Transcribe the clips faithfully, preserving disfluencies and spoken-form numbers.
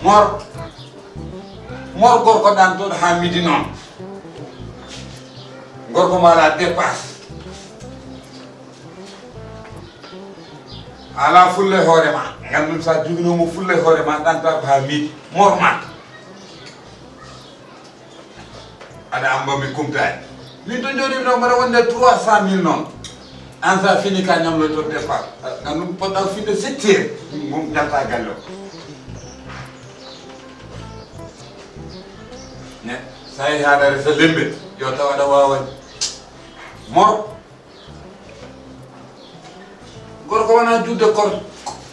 Mor, mor gorko ɗan toon haa midi noon. Gorko ma alaa dépasse. Alaa fulla e hoore ma. Nganndu ɗum so a joginoo mo fulla e hoore ma, ɗantaa ko haa midi. Mor ma. Aɗa annda mi kumtaani. Min to jooɗimi ɗo mbaɗa wonde trois cent mille noon. Aan so a fini ka ñamloyto départ. Nganndu ɗum poɗɗa finde sept heures. Mum jalta galle o. Ne, so a yehi haɗa resa lembe, yo taw aɗa waawa mor. Gorko wona juutde kor-,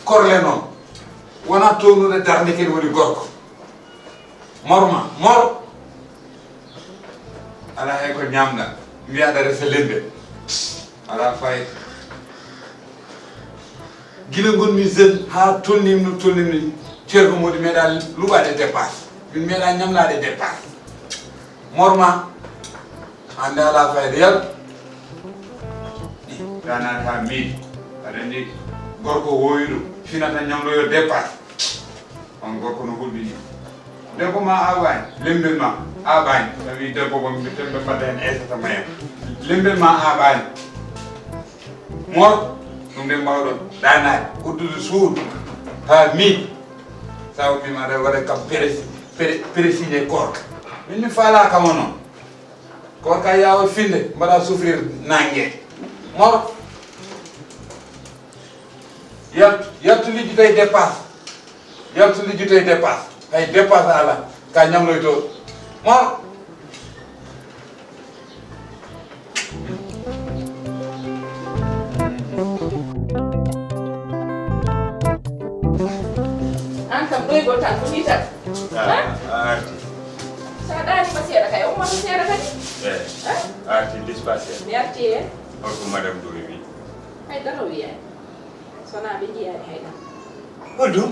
korle noon. Wona townude darnde kadi woni gorko. Mor ma, mor. Alaa hay ko ñaamɗa. Mbiyaɗa resa lembe. Alaa fayda. Gila ngonmi jeune haa tolnimi no tolnimi ni, Ceerno Modi meeɗa luɓaade dépasse. Min meeɗa ñamlaade dépasse. Mor ma, hannde alaa fayda. Yal. Ɗanaata miijo. Aɗa anndi gorko woowi ɗum, finata ñamloyo dépasse. On gorko no hulɓini. Debbo ma aawaani, lemmbel ma aabaani. Tawi debbo mo mbi tembe mbaɗa heen Aysata Mayam. Lemmbel ma aabaani. Mor, ɗum nde mbaawɗon ɗanaade, uddude suudu, haa miijo. Sa ummima aɗa waɗa kam presi-, pre-, presigne korka. Min mi faalaaka mo noon. Korka yaawa finde, mbaɗa souffrir nange. Mor, yaltu, yaltu lijjitoy dépasse. Yaltu lijjitoy dépasse. Hay dépasse ala, ka ñamloyto. Mor. Aan kam ɗoygol tan, ko nii tan. Ah, a arti. So a ɗaaniima seeɗa kay, ummoto seeɗa kadi. Eh, a arti, ndispa seeɗa. Mi arti e. Holko madame Ndoye wi? Hay dara o wiyaani. So wonaa ɓe njiyaani hay dara. Holɗum?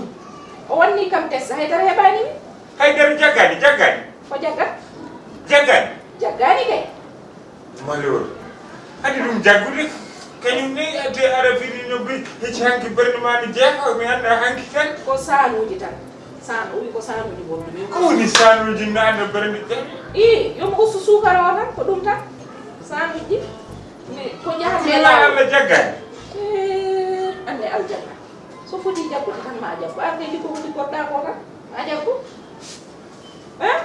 O wanni kam test, hay dara heɓaani mi. Hay dara jaggaani, jaggaani. Ko jaggat? Jaggaani. Jaggaani kay. Maliwol. Adi ɗum jaggude, kañum ne, ade ara fini no bi, hecci hanki bernde ma no jeefa, mi annda hanki kan. Ko saanuuji tan. Saan, o wi ko saanuuji wondu min. Ko woni saanuuji no annda bernde jeefa? Ii, yo mi ustu suukara o tan, ko ɗum tan. Saanuuji, mi, ko jahata e laawol. Alla jaggaani. Ee, anne aljanna. So foti jaggude tan ma jaggu. Arde ndi ko woni goɗɗa ko tan, ma jaggu. Eh?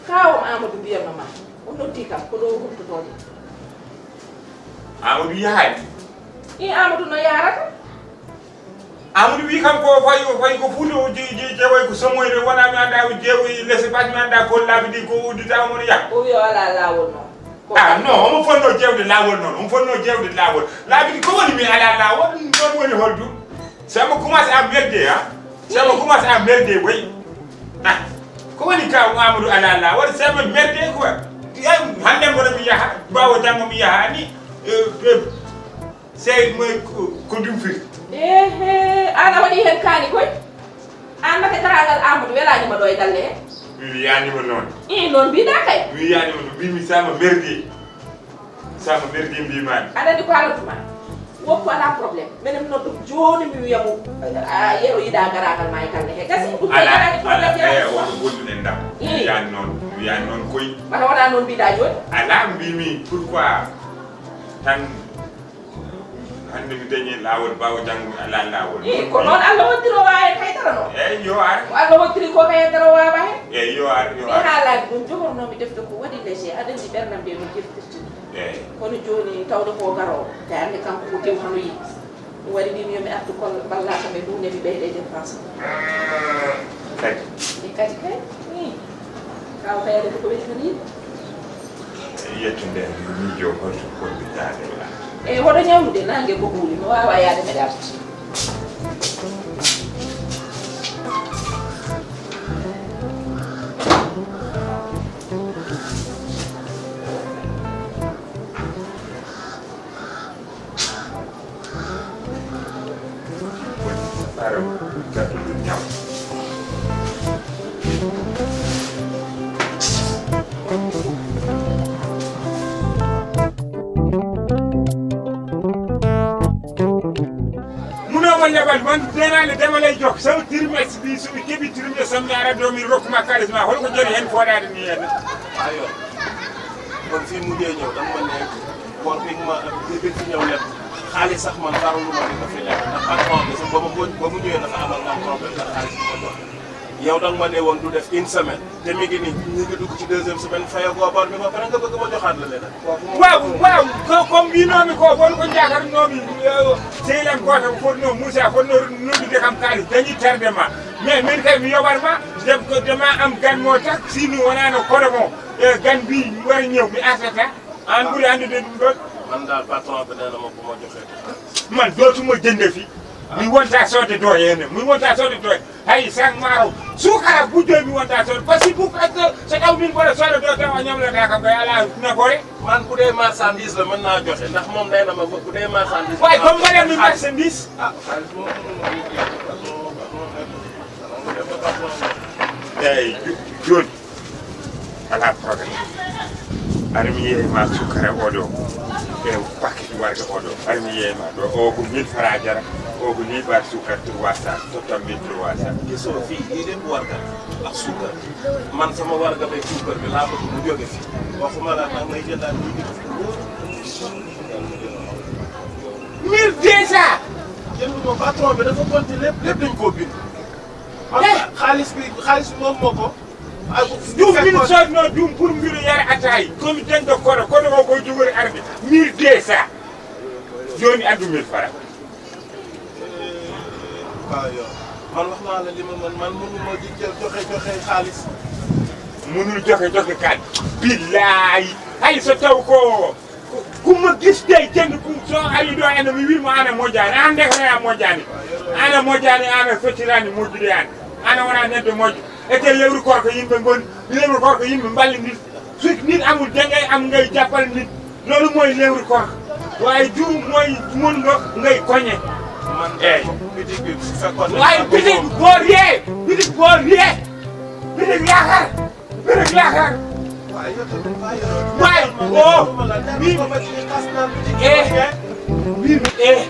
Kaawam Amadou mbiyatno ma. O noddi kam, ko ɗo o humpotoo de. Amadou yahaani? Ii, Amadou no yaarata. Amadou wi kam ko fayi, o fayi ko Fuuta, o je-, je-, jeewoy ko somoyre, wona mi annda o jeewoy lese baji mi annda ko laabi ɗi ko uddita omo no yaha. O wi o alaa laawol noon. Ko ah, non, omo fotnoo jeewde laawol noon, omo fotnoo jeewde laawol. Laabi ɗi ko woni mi alaa laawol, ɗum ɗoon woni holɗum? Ça me commence à merder, hein? Ça me commence à merder, oui. Ah, ko woni ka Amadou alaa laawol, ça me merder quoi. Ti ay, hannde mboɗo mi yaha, ɓaawo janngo mi yaha ni, eh, eh, sey mo ko, ko ɗum firti. Ehe, aan a waɗi heen kaani koy? Aan mate garaangal Amadou welaani ma ɗo e galle he? Mi wiyaani ma noon. Ii, noon mbiɗa kay. Mi wiyaani ma no mbimi ça me merder. Ça me merder mbimaani. Aɗa anndi ko haalatu ma? Woppu alaa problème. Minen mi noddu jooni mi wiya mo, a, Yero yiɗa garaangal ma e galle he. Gasi, ɗum kay alaa, garaani problème alaa, jeeya eh, ko. Oɗo gollun en ndam. Ii. Mi wiyaani noon, mi wiyaani noon koy. Wata wonaa noon mbiɗa jooni? Alaa, mbimi pourquoi tan hannde mi dañi laawol, baawo janngo mi alaa laawol. Ii, ko noon Alla waɗiroo waawi heen haydara noon. Eey, yo ar. Ko Alla waɗiri ko kay haydara waawa heen. Eey, yo ar, yo ar. Mi haalaaki ɗum, jogornoomi defte ko waɗi léger, aɗa anndi ɓernam nde no deftirti. Eey. Kono jooni tawde ko garoowo, te annde kanko ko dew hano yiɗi. Ɗum waɗi mbimi yo mi artu kol-, mballa kam e ɗum ne mi ɓeyda e dépense. Kadi. E kadi kay, ii. Kaw kay aɗa anndi ko weli tan yiɗi. Ƴettu nden miijo holto fombitaade laata. Eyi, hoɗo ñawlude naange ko ɓuuri, mi waawaa yaade mbeɗa arti. Munoo ma lebal man, denaale demalay jox sama trimestre bi, su keɓi trimestre sam naara doomi rokkuma kaalis ma, hol ko jori hen fooɗaade ni hen? Ayo. Kon fii mujjee ñëw, danga ma ne, koor bi ma, bi fi ñëw lépp, xaalis sax man faru lu ma di ko fi lekk, ndax patron bi sax ba ma ko, ba mu ñëwee dafa amal nga problème ndax xaalis bi ma jox. Yow danga ma ne woon du def une semaine, te mi ngi nii, ñu ngi dugg ci deuxième semaine, fayagoo bor bi ba pare nga bëgg ma joxaat la leneen. Kooku moom waaw, waaw, ko, comme mbinoomi ko, won ko jaakarnoomi, eh, sehil am gooto ko fotnoo, Moussa fotnoo noddude kam kaalis, dañi tardement. Mais min kay mi yoɓat ma, dem ko dema am gan moo tak, sinu wonaa no koɗo mo, eh, gan mbi mi wara ñëw, mi artata. An ɓuri anndude ɗum ɗon. Man daal patron bi nee na ma bu ma joxee. Man dootuma jënde fi. Mi wonta soode doyeene. Mi wonta soode doye. Hay sang maaro. Suukara gujjo mi wonta soode. Parce que bu, parce que so taw min mboɗo sooda do taw a ñamlata kam kay ala nafoore. Man bu dee marchandise la mën naa joxe. Ndax moom nee na ma bu dee marchandise. Waaye comme mbaɗen mi marchandise. Ah, xaalis moom. Eeyi, jo-, jooni. Alaa problème. Ari mi yeeyi ma sukkara oɗo. E paquet warga oɗo. Ari mi yeeyi ma ɗo. O ko mille francs jara. O ko liibar sukkar trois cents. Tottam mille trois cents. Gisoo fii, lii lépp warga ak sukkar. Man sama warga bay sukkar bi laa bëgg mu jóge fi. Waxuma la nag may jëndaat lii di ko fi wóor. Mille deux cents. Jënd ko patron bi dafa compté lépp, lépp dañ koo bind. Xam nga xaalis bi, xaalis bi moom moo ko. Ak bu ɗum min fekkoon sodno ɗum pour mbiɗo yara ataay. Komi denɗo koɗo, koɗo o ko jogori arde mille deux cents. Jooni addu mille francs. Waaw, yow. Man wax naa la li ma mën, man mënu ma di jël joxe, joxe xaalis. Mënul joxe, joxe kaalis. Billaay. Hay so taw ko Ku ma gis tey jënd ku soo ari ɗo ene mi wiimo ana moƴƴaani, an ndekanoya moƴƴaani. Ana moƴƴaani, ana fecciraani moƴƴude an. Ana wona neɗɗo moƴƴo. Ete lewru korko yimɓe ngoni, lewru korko yimɓe mballindiri. So nit amul dangay am ngay jàppal nit. Loolu mooy lewru korko. Waaye jur mooy mun nga ngay koñe. Eey. Waaye bitig boor yee, bitig boor yee. Bitig yaakaar. Bitig yaakaar. Waaye, oh, mi, eh, mi, eh,